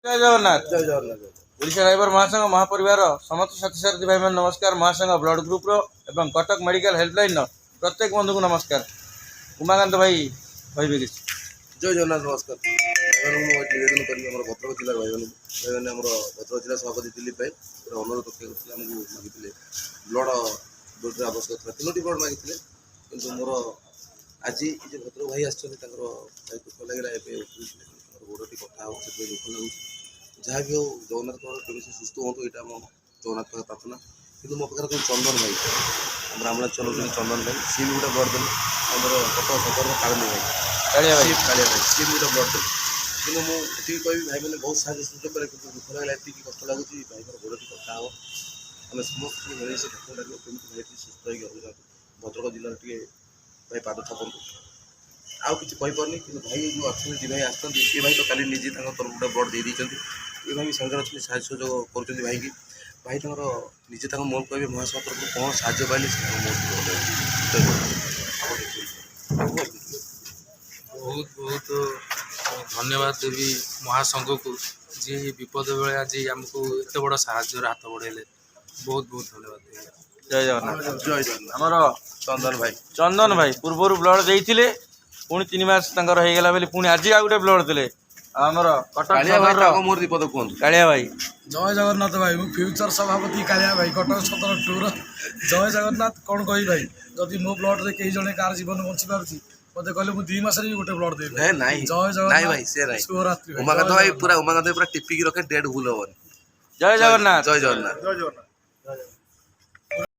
ଜୟ ଜଗନ୍ନାଥ। ଜୟ Jagannath. Odisha driver ମହାସଂଘ ମହାପରିବାର ସମସ୍ତ ସାଥୀ ସାରଥୀ ଭାଇମାନେ, ନମସ୍କାର। ମହାସଂଘ ବ୍ଲଡ ଗ୍ରୁପର ଏବଂ କଟକ ମେଡ଼ିକାଲ ହେଲ୍ପଲାଇନର ପ୍ରତ୍ୟେକ ବନ୍ଧୁଙ୍କୁ ନମସ୍କାର। ଉମାକାନ୍ତ ଭାଇ କହିବେ କିଛି। ଜୟ ଜଗନ୍ନାଥ, ନମସ୍କାର। ଭାଇମାନଙ୍କୁ ମୁଁ ଏଠି ନିବେଦନ କରିବି, ଆମର ଭଦ୍ରକ ଜିଲ୍ଲାର ଭାଇମାନଙ୍କୁ, ଭାଇମାନେ, ଆମର ଭଦ୍ରକ ଜିଲ୍ଲା ସଭାପତି ଦିଲ୍ଲୀପ ଭାଇ ଗୋଟେ ଅନୁରୋଧ ରକ୍ଷା କରିଥିଲେ। ଆମକୁ ମାଗିଥିଲେ ବ୍ଲଡ଼, ବ୍ଲଡ଼ର ଆବଶ୍ୟକ ଥିଲା। ତିନୋଟି ବ୍ଲଡ଼ ମାଗିଥିଲେ। କିନ୍ତୁ ମୋର ଆଜି ଏ ଯେଉଁ ଭଦ୍ରକ ଭାଇ ଆସିଛନ୍ତି, ତାଙ୍କର ଭାଇ ଦୁଃଖ ଲାଗିଲା। ଏବେ ଉଠୁଥିଲେ, ତାଙ୍କର ଗୋଡ଼ଟି କଟା ହେବ, ସେଥିପାଇଁ ଦୁଃଖ ଲାଗୁଛି। ଯାହା ବି ହଉ, ଜଗନ୍ନାଥଙ୍କର କେମିତି ସେ ସୁସ୍ଥ ହୁଅନ୍ତୁ, ଏଇଟା ଆମ ଜଗନ୍ନାଥ ପାଖରେ ପ୍ରାର୍ଥନା। କିନ୍ତୁ ମୋ ପାଖରେ ଅଛନ୍ତି ଚନ୍ଦନ ଭାଇ, ଆମର ଆମ୍ବୁଲାନ୍ସ ଚଲାଉଛନ୍ତି ଚନ୍ଦନ ଭାଇ, ସିଏ ବି ଗୋଟେ ବ୍ଲଡ଼ ଦେଲେ। ଆମର କଟକ ସଦରର କାଳନ୍ଦୀ ଭାଇ, କାଳିଆ ଭାଇ। ସିଏ, କାଳିଆ ଭାଇ, ସିଏ ବି ଗୋଟେ ବ୍ଲଡ଼ ଦେଲେ। କିନ୍ତୁ ମୁଁ ଏତିକି କହିବି, ଭାଇମାନେ ବହୁତ ସାହାଯ୍ୟ ସୁଯୋଗ କଲେ, କିନ୍ତୁ ଦୁଃଖ ଲାଗିଲା ଏତିକି, କଷ୍ଟ ଲାଗୁଛି, ଭାଇଙ୍କର ଗୋଡ଼ଟି କଟା ହେବ। ଆମେ ସମସ୍ତେ ମିଳିମିଶି ଠାକୁର ଡାକିବ କେମିତି ଭାଇ ଟିକେ ସୁସ୍ଥ ହେଇକି ଘରକୁ ଯାଆନ୍ତୁ, ଭଦ୍ରକ ଜିଲ୍ଲାରେ ଟିକେ ଭାଇ ପାଦ ଥାପନ୍ତୁ। ଆଉ କିଛି କହିପାରୁନି। କିନ୍ତୁ ଭାଇ ଯେଉଁ ଅଛନ୍ତି, ଦୁଇ ଭାଇ ଆସିଛନ୍ତି, ଏ ଭାଇ ତ କାଲି ନିଜେ ତାଙ୍କ ତରଫରୁ ଗୋଟେ ବ୍ଲଡ଼ ଦେଇ ଦେଇଛନ୍ତି। ଏ ଭାଇ ବି ସାଙ୍ଗରେ ଅଛନ୍ତି, ସାହାଯ୍ୟ ସୁଯୋଗ କରୁଛନ୍ତି ଭାଇକି। ଭାଇ ତାଙ୍କର ନିଜେ ତାଙ୍କ ମୋର କହିବେ, ମହାସଂଘ ତରଫରୁ କ'ଣ ସାହାଯ୍ୟ ପାଇଲେ ସେ ତାଙ୍କ ମୋର ଜୟ ଜଗନ୍ନାଥ। ବହୁତ ବହୁତ ଧନ୍ୟବାଦ ଦେବି ମହାସଂଘକୁ, ଯିଏ ଏହି ବିପଦ ବେଳେ ଆଜି ଆମକୁ ଏତେ ବଡ଼ ସାହାଯ୍ୟର ହାତ ବଢ଼େଇଲେ। ବହୁତ ବହୁତ ଧନ୍ୟବାଦ ଦେବି। ଜୟ ଜଗନ୍ନାଥ। ଜୟ ଜଗନ୍ନାଥ। ଆମର ଚନ୍ଦନ ଭାଇ। ଚନ୍ଦନ ଭାଇ ପୂର୍ବରୁ ବ୍ଲଡ ଦେଇଥିଲେ, ପୁଣି 3 ମାସ ତାଙ୍କର ହେଇଗଲା ବୋଲି ପୁଣି ଆଜି ଆଉ ଗୋଟେ ବ୍ଲଡ ଦେଲେ। ଆଉ ଆମର କଟକ କାଳିଆ ଭାଇ ସଦରର ତାଙ୍କ ମୋର ବିପଦ କୁହନ୍ତୁ। କାଳିଆ ଭାଇ। ଜୟ ଜଗନ୍ନାଥ ଭାଇ। ମୁଁ ଫ୍ୟୁଚର ସଭାପତି କାଳିଆ ଭାଇ, କଟକ ସଦର ଟୁର। ଜୟ ଜଗନ୍ନାଥ। କ'ଣ କହିବି ଭାଇ, ଯଦି ମୋ ବ୍ଲଡ଼ରେ କେହି ଜଣେ କାହାର ଜୀବନ ବଞ୍ଚି ପାରୁଛି, ମୋତେ କହିଲେ ମୁଁ 2 ମାସରେ ବି ଗୋଟେ ବ୍ଲଡ଼ ଦେବି। ନାଇଁ ନାଇଁ। ଜୟ ଜଗନ୍ନାଥ। ନାଇଁ ଭାଇ, ସେ ନାଇଁ। ଶୁଭରାତ୍ରି ଭାଇ। ଉମାକାନ୍ତ ଜୟ ଭାଇ ଜଗନ୍ନାଥ। ପୁରା, ଉମାକାନ୍ତ ଭାଇ ପୁରା ଟିପିକି ରଖେ, ଡେଟ୍ ଭୁଲ ହବନି। ଜୟ ଜଗନ୍ନାଥ। ଜୟ ଜଗନ୍ନାଥ। ଜୟ ଜଗନ୍ନାଥ।